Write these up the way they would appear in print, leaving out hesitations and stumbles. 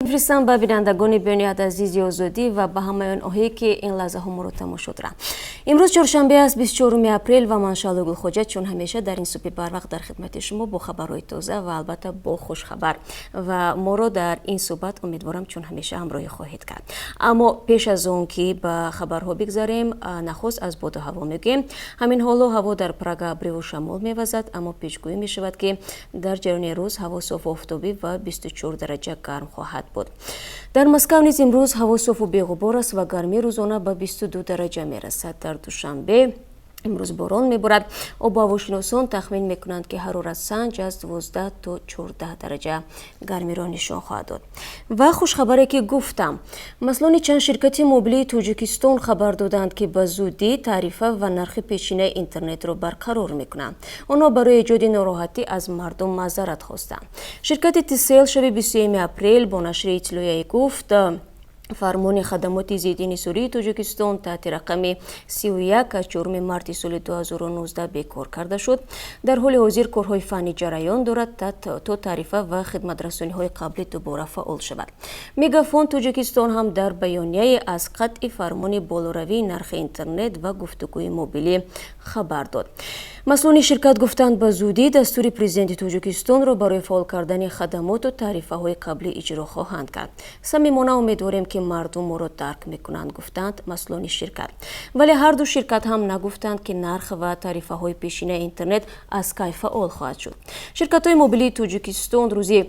Мефиристам ба бинандагони бениҳоят азизи Озодӣ ва ба ҳамаи онҳое, ки ин лаҳзаҳо моро тамошо доранд. Имрӯз чоршанбе аст, 24 апрел, ва ман, Шаҳло Гулхоҷа, чун ҳамеша дар ин субҳи барвақт дар хидмати шумо бо хабарҳои тоза ва албатта бо хушхабар. Ва моро дар ин суҳбат, умедворам, чун ҳамеша ҳамроҳӣ хоҳед кард. Аммо пеш аз он ки ба хабарҳо бигзарем, нахуст аз боду ҳаво мегӯем. Ҳамин ҳоло ҳаво дар Прага абриву шамол мевазад, аммо пешгӯӣ мешавад, ки дар ҷараёни рӯз ҳаво софу офтобӣ ва 24 дараҷа гарм хоҳад буд. Дар Москав низ имрӯз ҳаво софу беғубор аст ва гармии рӯзона ба 22 дараҷа мерасад. Дар Душанбе имрӯз борон меборад. Обуҳавошиносон тахмин мекунанд, ки ҳароратсанҷ аз 12 то 14 дараҷа гармиро нишон хоҳад дод. Ва хушхабаре, ки гуфтам: масъулони чанд ширкати мобилии Тоҷикистон хабар доданд, ки ба зудӣ тарифа ва нархи пешинаи интернетро барқарор мекунанд. Онҳо барои эҷоди нороҳатӣ аз мардум маъзарат хостанд. Ширкати Тисел шаби 23 апрел бо нашри иттилояе гуфт, фармони хадамоти зидди инҳисории Тоҷикистон таҳти рақами 31 аз 4 марти соли 2019 бекор карда шуд. Дар ҳоли ҳозир корҳои фаннӣ ҷараён дорад, то тарифа ва хидматрасониҳои қаблӣ дубора фаъол шавад. Мегафон Тоҷикистон ҳам дар баёнияе аз қатъи фармони болоравии нархи интернет ва гуфтугӯи мобилӣ хабар дод. Масъулони ширкат гуфтанд, ба зудӣ дастури президенти Тоҷикистонро барои фаъол кардани хадамоту тарифаҳои қаблӣ иҷро хоҳанд кард. Самимона умедворем, ки мардум моро дарк мекунанд, гуфтанд масъулони ширкат. Вале ҳарду ширкат ҳам нагуфтанд, ки нарх ва тарифаҳои пешинаи интернет аз кай фаъол хоҳад шуд. Ширкатҳои мобилии Тоҷикистон рӯзи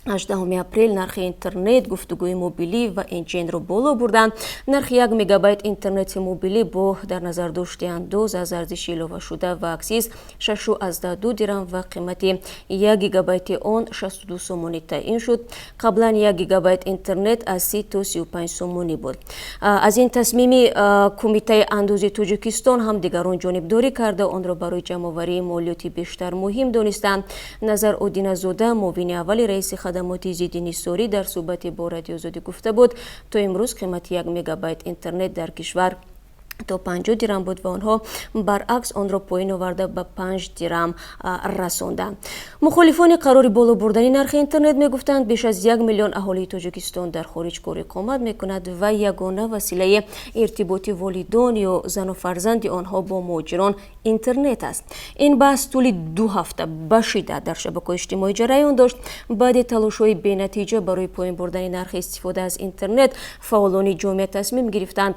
18 апрел нархи интернет, гуфтугӯи мобилӣ ва NGN-ро боло бурданд. Нархи 1 мегабайт интернети мобилӣ бо дар назар дошти андоз аз арзиши иловашуда ва аксиз 6,2 дирам ва қимати 1 гигабайти он 62 сомонӣ таъин шуд. Қаблан 1 гигабайт интернет аз 30 то 35 сомонӣ буд. Аз ин тасмими Кумитаи андози Тоҷикистон ҳам дигарон ҷонибдорӣ карда, онро барои ҷамъоварии молиёти бештар муҳим донистанд. Назар Одиназода, муовини аввали раиси хадамоти зидди инҳисорӣ, дар суҳбате бо Радиои Озодӣ гуфта буд, то имрӯз қимати 1 мегабайт интернет дар кишвар то 50 дирам буд ва онҳо баръакс онро поин оварда, ба 5 дирам расонданд. Мухолифони қарори боло бурдани нархи интернет мегуфтанд, беш аз 1 миллион аҳолии Тоҷикистон дар хориҷ кор иқомат мекунад ва ягона василаи иртиботи волидон ё зану фарзанди онҳо бо муҳоҷирон интернет аст. Ин баҳс тӯли 2 ҳафта ба шиддат дар шабакаҳои иҷтимоӣ ҷараён дошт. Баъди талошҳои бенатиҷа барои поин бурдани нархи истифода аз интернет, фаъолони ҷомеа тасмим гирифтанд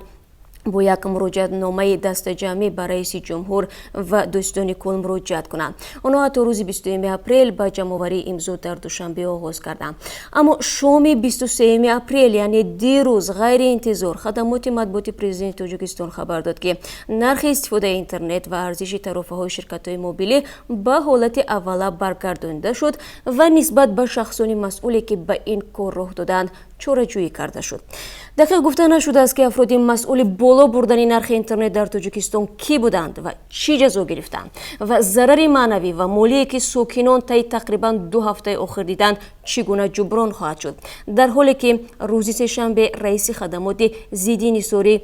бо як муроҷиатномаи дастаҷамъӣ ба раиси ҷумҳур ва дӯстони кул муроҷиат кунанд. Онҳо ҳатто рӯзи 20 апрел ба ҷамъоварии имзо дар Душанбе оғоз карданд. Аммо шоми 23 апрел, яъне дирӯз, ғайриинтизор хадамоти матбуоти президенти Тоҷикистон хабар дод, ки нархи истифодаи интернет ва арзиши тарофаҳои ширкатҳои мобилӣ ба ҳолати аввала баргардонида шуд ва нисбат ба шахсони масъуле, ки ба ин кор роҳ доданд, чораҷӯӣ карда шуд. Дақиқ гуфта нашудааст, ки афроди масъули боло бурдани нархи интернет дар Тоҷикистон кӣ буданд ва чӣ ҷазо гирифтанд ва зарари маънавӣ ва молие, ки сокинон таи тақрибан 2 ҳафтаи охир диданд, чӣ гуна ҷуброн хоҳад шуд. Дар ҳоле ки рӯзи сешанбе раиси хадамоти зидди инҳисорӣ,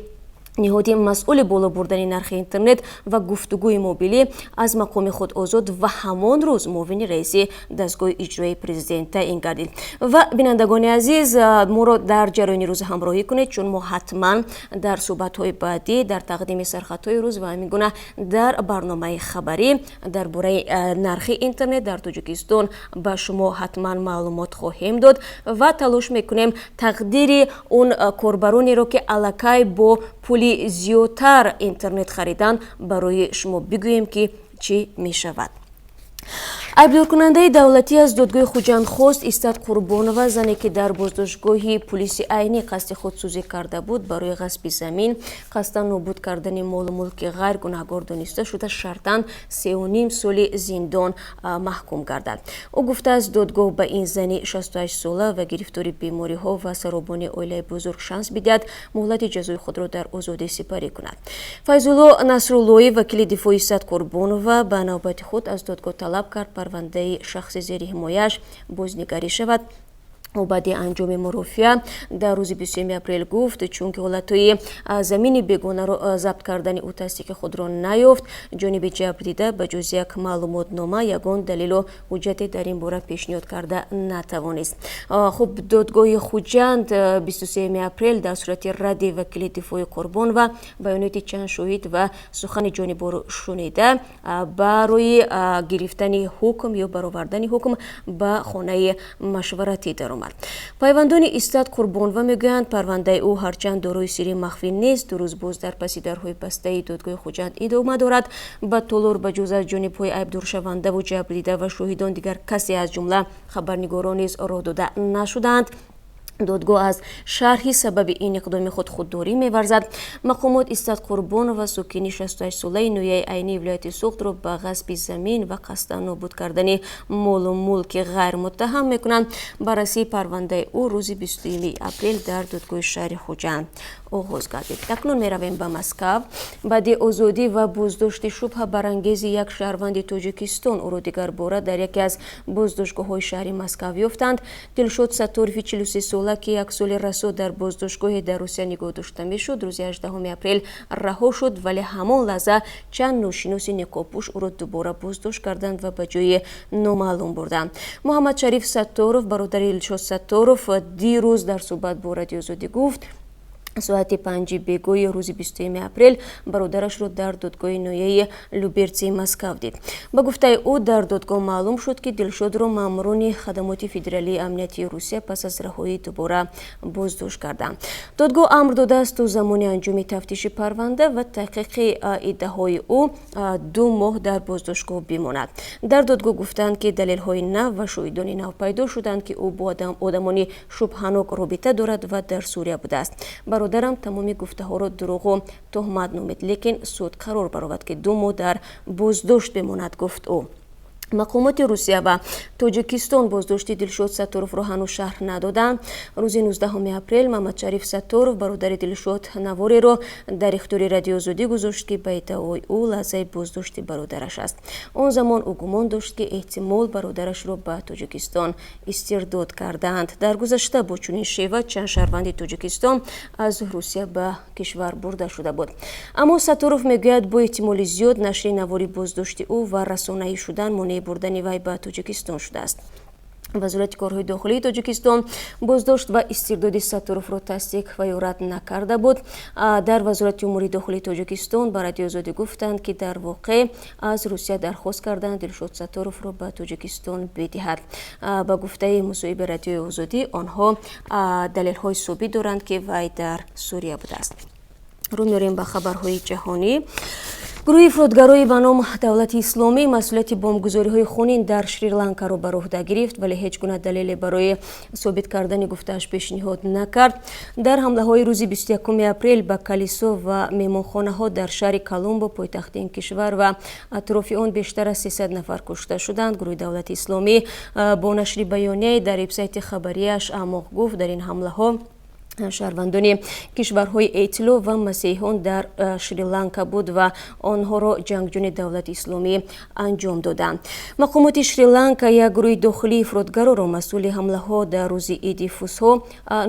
ниҳоди масъули боло бурдани нархи интернет ва гуфтугӯи мобилӣ, аз мақоми худ озод ва ҳамон рӯз муовини раиси дастгоҳи иҷроии президент таъин гардид. Ва бинандагони азиз, моро дар ҷараёни рӯз ҳамроҳӣ кунед, чун мо ҳатман дар суҳбатҳои баъдӣ, дар тақдими сархатҳои рӯз ва ҳамин гуна дар барномаи хабарӣ дар бораи нархи интернет дар Тоҷикистон ба шумо ҳатман маълумот хоҳем дод ва талош мекунем тақдири он корбаронеро, ки аллакай бо пули зиёдтар интернет харидан, барои шумо бигӯем, ки чӣ мешавад. Айбдоркунандаи давлатӣ аз додгоҳи Хуҷанд хост, Истат Қурбонова, зане ки дар боздоштгоҳи пулиси Айнӣ қасди худсӯзӣ карда буд, барои ғасби замин, қасдан нобуд кардани молу мулки ғайр гунаҳгор дониста шуда, шартан 3,5 соли зиндон маҳкум гардад. Ӯ гуфтааст, додгоҳ ба ин зани 68 сола ва гирифтори бемориҳо ва саробони оилаи бузург шанс бидиҳад, муҳлати ҷазои худро дар озодӣ сипарӣ кунад. Файзулло Насруллоев, вакили дифои Истат Қурбонова, ба навбати худ аз додгоҳ талаб кард, парвандаи шахси зери ҳимояаш бознигарӣ шавад. Ӯ баъди анҷоми мурофиа дар рӯзи 23 апрел гуфт, чунки ҳолатҳои замини бегонаро забт кардани ӯ тасдиқи худро наёфт, ҷониби ҷабрдида ба ҷуз як маълумотнома ягон далелу ҳуҷҷате дар ин бора пешниҳод карда натавонист. Хуб, додгоҳи Хуҷанд 23 апрел дар сурати радди вакили дифои Қурбонова, баёноти чанд шоҳид ва сухани ҷонибҳоро шунида, барои гирифтани ҳукм ё баровардани ҳукм ба хонаи машваратӣ даромад. Пайвандони Истат Қурбонова мегӯянд, парвандаи ӯ ҳарчанд дорои сирри махфӣ нест, 2 рӯз боз дар паси дарҳои бастаи додгоҳи Хуҷанд идома дорад. Ба толор ба ҷуз аз ҷонибҳои айбдоршавандаву ҷабрдида ва шоҳидон дигар касе, аз ҷумла хабарнигорон, низ роҳ дода нашуданд. Додгоҳ аз шарҳи сабаби ин иқдоми худ худдорӣ меварзад. Мақомот Истат Қурбонова, сокини 68-солаи ноҳияи Айнии вилояти Суғдро, ба ғасби замин ва қасдан нобуд кардани молу мулки ғайр муттаҳам мекунанд. Баррасии парвандаи ӯ рӯзи 20 апрел дар додгоҳи шаҳри Хуҷанд оғоз гардид. Акнун меравем ба Москав. Баъди озодӣ ва боздошти шубҳабарангези як шаҳрванди Тоҷикистон, ӯро дигарбора дар яке аз боздоштгоҳҳои шаҳри Москав ёфтанд. Дилшод Сатторови 43сола, ки як соли расо дар боздоштгоҳе дар Русия нигоҳ дошта мешуд, рӯзи 18 апрел раҳо шуд, вале ҳамон лаҳза чанд ношиноси ниқобпӯш ӯро дубора боздошт карданд ва ба ҷои номаълум бурданд. Муҳаммадшариф Сатторов, бародари Дилшод Сатторов, дирӯз дар суҳбат бо Радиои Озодӣ гуфт, соати 5-и бегоҳи рӯзи 20 апрел бародарашро дар додгоҳи ноҳияи Люберции Москав дид. Ба гуфтаи ӯ, дар додгоҳ маълум шуд, ки Дилшодро маъмурони хадамоти федералии амниятии Русия пас аз раҳоӣ дубора боздошт карданд. Додгоҳ амр додааст, то замони анҷоми тафтиши парванда ва таҳқиқи иддаоҳои ӯ 2 моҳ дар боздоштгоҳ бимонад. Дар додгоҳ гуфтанд, ки далелҳои нав ва шоҳидони нав пайдо шуданд, ки ӯ бо одамони шубҳанок робита дорад ва дар Сурия будааст. Бародарам тамоми гуфтаҳоро дурӯғу туҳмат номид, лекин суд қарор баровард, ки 2 моҳ дар боздошт бимонад, гуфт ӯ. Мақомоти Русия ва Тоҷикистон боздошти Дилшод Сатторовро ҳанӯз шарҳ надоданд. Рӯзи 19 апрел Муҳаммадшариф Сатторов, бародари Дилшод, навореро дар ихтиёри Радиои Озодӣ гузошт, ки ба иддаои ӯ лаҳзаи боздошти бародараш аст. Он замон ӯ гумон дошт, ки эҳтимол бародарашро ба Тоҷикистон истирдод кардаанд. Дар гузашта бо чунин шева чанд шаҳрванди Тоҷикистон аз Русия ба кишвар бурда шуда буд. Аммо Сатторов мегӯяд, бо эҳтимоли зиёд нашри навори боздошти ӯ ва расонаӣ шудан монеи бурдани вай ба Тоҷикистон шудааст. Вазорати корҳои дохилии Тоҷикистон боздошт ва истирдоди Сатторовро тасдиқ ва ё рад накарда буд. Дар Вазорати умури дохилии Тоҷикистон ба Радиои Озодӣ гуфтанд, ки дар воқеъ аз Русия дархост карданд Дилшод Сатторовро ба Тоҷикистон бидиҳад. Ба гуфтаи мусоҳиби Радиои Озодӣ, онҳо далелҳои собит доранд, ки вай дар Сурия будааст. Рӯ меорем ба хабарҳои ҷаҳонӣ. Гурӯҳи ифротгароӣ ба ном Давлати Исломӣ масъулияти бомбгузориҳои хунин дар Шри-Ланкаро бар уҳда гирифт, вале ҳеҷ гуна далеле барои собит кардани гуфтааш пешниҳод накард. Дар ҳамлаҳои рӯзи 21 апрел ба калисо ва меҳмонхонаҳо дар шаҳри Колумбо, пойтахти ин кишвар, ва атрофи он бештар аз 300 нафар кушта шуданд. Гурӯҳи Давлати Исломӣ бо нашри баёнияе дар вебсайти хабарияш Аъмоқ гуфт, дар ин ҳамлаҳо шаҳрвандони кишварҳои эътилоф ва масеҳиён дар Шри-Ланка буд ва онҳоро ҷангҷӯёни Давлати Исломӣ анҷом доданд. Мақомоти Шри-Ланка як гурӯҳи дохилии ифротгароро масъули ҳамлаҳо дар рӯзи иди Фусҳо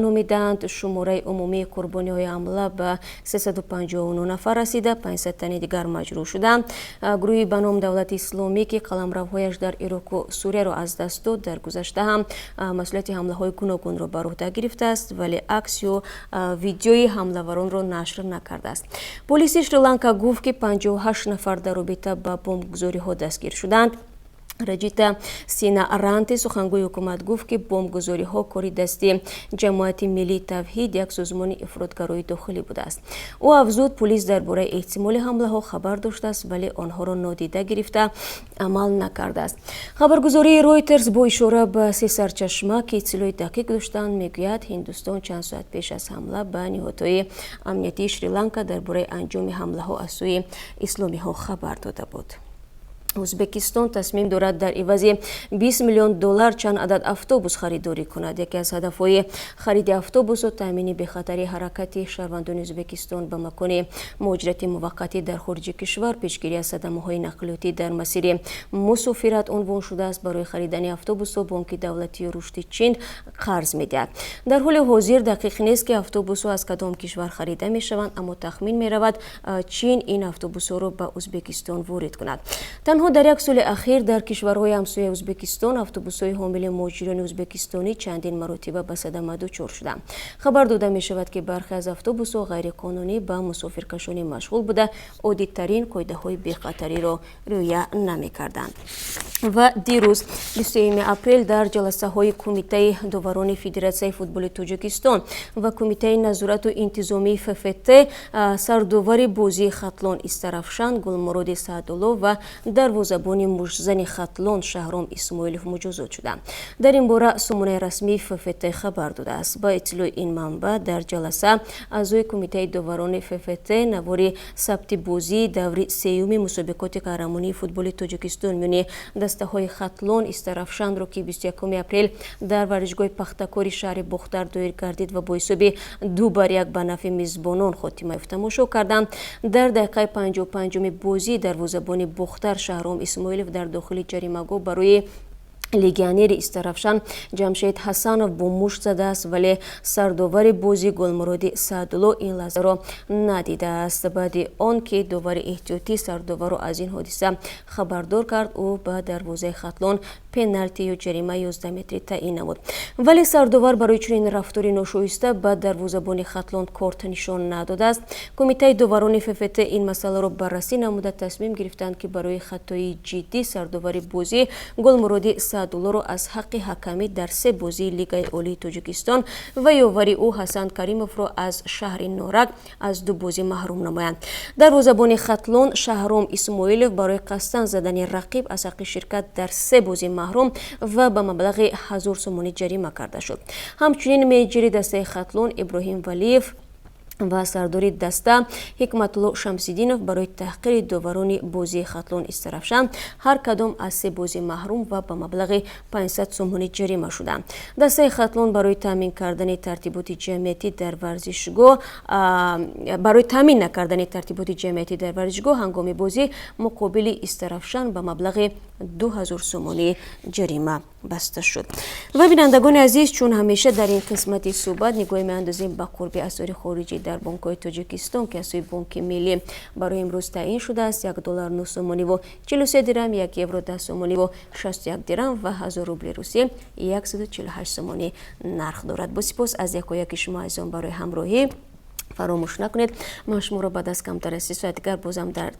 номидаанд. Шумораи умумии қурбониҳои ҳамла ба 359 нафар расида, 500 тани дигар маҷрӯҳ шуданд. Гурӯҳи ба ном Давлати Исломӣ, ки қаламравҳояш дар Ироқу Сурияро аз даст дод, дар гузашта ҳам масъулияти ҳамлаҳои гуногунро бар уҳда гирифтааст, вале акс ё видеои ҳамлаваронро нашр накардааст. Полиси Шри-Ланка гуфт, ки 58 нафар дар робита ба бомбгузориҳо дастгир шуданд. Раҷита Сенаратне, сухангӯи ҳукумат, гуфт, ки бомбгузориҳо кори дасти Ҷамоати миллии Тавҳид, як созмони ифротгарои дохилӣ, будааст. Ӯ афзуд, полис дар бораи эҳтимоли ҳамлаҳо хабар доштааст, вале онҳоро нодида гирифта амал накардааст. Хабаргузории Ройтерс бо ишора ба се сарчашма, ки иттилои дақиқ доштанд, мегӯяд, Ҳиндустон чанд соат пеш аз ҳамла ба ниҳодҳои амниятии Шри-Ланка дар бораи анҷоми ҳамлаҳо аз сӯи исломиҳо хабар дода буд. Ӯзбекистон тасмим дорад дар ивази 20 миллион доллар чанд адад автобус харидорӣ кунад. Яке аз ҳадафҳои хариди автобусу таъмини бехатари ҳаракати шаҳрвандони Ӯзбекистон ба макони муҳоҷирати муваққатӣ дар хориҷи кишвар, пешгирӣ аз садамаҳои нақлиётӣ дар масири мусофират унвон шудааст. Барои харидани автобусҳо Бонки давлатии рушди Чин қарз медиҳад. Дар ҳоли ҳозир дақиқ нест, ки автобусҳо аз кадом кишвар харида мешаванд, аммо тахмин меравад, Чин ин автобусҳоро ба Ӯзбекистон ворид кунад. Танҳо дар як соли ахир дар кишварҳои ҳамсояи Ӯзбекистон автобусҳои ҳомили муҳоҷирони ӯзбекистонӣ чандин маротиба ба садама дучор шуданд. Хабар дода мешавад, ки бархе аз автобусҳо ғайриқонунӣ ба мусофиркашонӣ машғул буда, оддитарин қоидаҳои бехатариро риоя намекарданд. Ва дирӯз, 23 апрел, дар ҷаласаҳои Кумитаи доварони Федератсияи футболи Тоҷикистон ва Кумитаи назорату интизомии ФФТ сардовари бозии Хатлон Истарафшан Гулмуроди Саъдулло ва дарвозабони муштзани Хатлон Шаҳром Исмоилов муҷозот шуданд. Дар ин бора сомонаи расмии ФФТ хабар додааст. Ба иттилои ин манбаъ, дар ҷаласа аъзои Кумитаи доварони ФФТ навори сабти бозии даври сеюми мусобиқоти қаҳрамонии футболи Тоҷикистон миёни дастаҳои Хатлон Истарафшанро, ки 21 апрел дар варзишгоҳи Пахтакори шаҳри Бохтар доир гардид ва бо ҳисоби 2-1 ба нафъи мизбонон хотима ёфт, тамошо карданд. Дар дақиқаи 55-уми бозӣ дарвозабони Бохтар Шаҳром Исмоилов дар дохили ҷаримагоҳ барои легионери Истарафшан Ҷамшед Ҳасанов бо мушт задааст, вале сардовари бозӣ Гулмуроди Саъдулло ин лаҳзаро надидааст. Баъди он ки довари эҳтиётӣ сардоварро аз ин ҳодиса хабардор кард, ӯ ба дарвозаи Хатлон пеналти ё ҷаримаи 11 метрӣ таъин намуд, вале сардовар барои чунин рафтори ношоиста ба дарвозабони Хатлон корт нишон надодааст. Кумитаи доварони ФФТ ин масъаларо баррасӣ намуда, тасмим гирифтанд, ки барои хатои ҷиддӣ сардовари бозӣ Гулмуроди Саъдуллоро аз ҳаққи ҳакамӣ дар се бозии Лигаи олии Тоҷикистон ва ёвари ӯ Ҳасан Каримовро аз шаҳри Норак аз ду бозӣ маҳрум намоянд. Дарвозабони Хатлон Шаҳром Исмоилов барои қасдан задани рақиб аз ҳаққи ширкат дар се бозӣ маҳрум ва ба маблағи 1000 сомонӣ ҷарима карда шуд. Ҳамчунин менеҷери дастаи Хатлон Иброҳим Валиев ва сардори даста Ҳикматулло Шамсиддинов барои таҳқири доварони бозии Хатлон Истарафшан ҳар кадом аз се бозӣ маҳрум ва ба маблағи 500 сомонӣ ҷарима шуданд. Дастаи Хатлон барои таъмин кардани тартиботи ҷамъиятӣ дар варзишгоҳ, барои таъмин накардани тартиботи ҷамъиятӣ дар варзишгоҳ ҳангоми бозӣ муқобили Истарафшан ба маблағи 2000 сомонӣ ҷарима баста шуд. Ва бинандагони азиз, чун ҳамеша дар ин қисмати суҳбат нигоҳе меандозем ба қурби асъори хориҷӣ дар бонкҳои Тоҷикистон, ки аз сӯи Бонки Миллӣ барои имрӯз таъин шудааст: 1 доллар 9 сомониву 43 дирам, 1 евро 10 сомониву 61 дирам ва 1000 рубли русӣ 148 сомонӣ нарх дорад. Бо сипос аз якояки шумо, азизон, барои ҳамроҳӣ. Фаромӯш накунед, ман шуморо баъд аз камтар аз 30 соат дигар бозам дар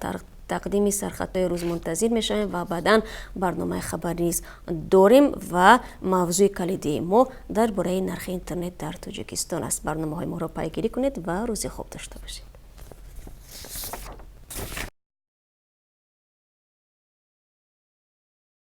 тақдими сархатҳои рӯз мунтазир мешавем ва баъдан барномаи хабар низ дорем ва мавзӯи калидии мо дар бораи нархи интернет дар Тоҷикистон аст. Барномаҳои моро пайгирӣ кунед ва рӯзи хуб дошта бошед.